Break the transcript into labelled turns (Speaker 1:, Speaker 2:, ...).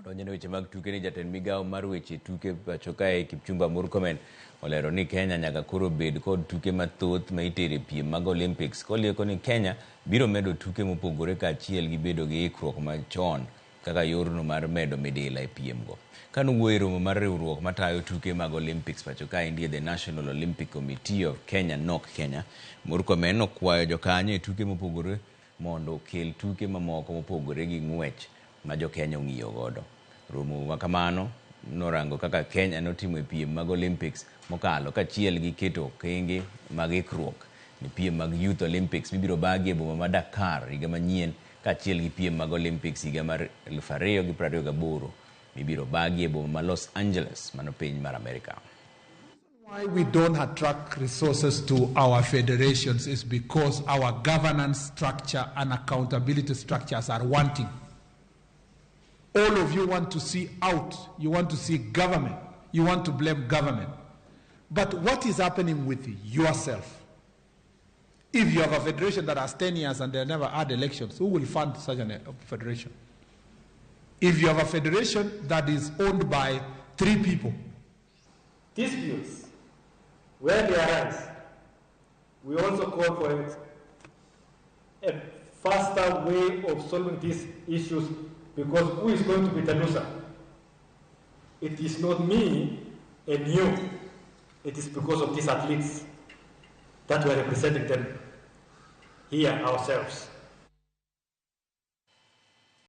Speaker 1: Donjo ne weche mag tuke ni jatend migawo mar weche tuke pacho kae Kipchumba Murkomen olero ni Kenya nyaka koro bed kod tuke mathoth ma itere piem mag Olympics kolieko ni Kenya biro medo tuke mopogore kaachiel gi bedo gi ikruok machon kaka yorno mar medo midila e piemgo. Kanowuoyo e romo mar riwruok matayo tuke mag Olympics pacho kaendi The National Olympic Committee of Kenya NOC Kenya, Murkomen okwayo jokanyo e tuke mopogore mondo okel tuke mamoko mopogore gi ng'wech ma jo-Kenya ong'iyo godo. Romo ma kamano norango kaka Kenya notimo e piem mag Olympics mokalo kaachiel gi keto okenge mag ikruok ne piem mag Youth Olympics mibiro bagi e boma ma Dakar higa manyien kaachiel gi piem mag Olympics higa mar 2028 mibiro bagi e boma ma Los Angeles mano piny mar Amerika.
Speaker 2: Why we don't attract resources to our federations is because our governance structure and accountability structures are wanting. All of you want to see out, you want to see government, you want to blame government. But what is happening with yourself? If you have a federation that has 10 years and they never had elections, who will fund such a federation? If you have a federation that is owned by 3 people,
Speaker 3: disputes, where they arise, we also call for a faster way of solving these issues, because who is going to be the loser? It is not me and you. It is because of these athletes that we are representing them here ourselves.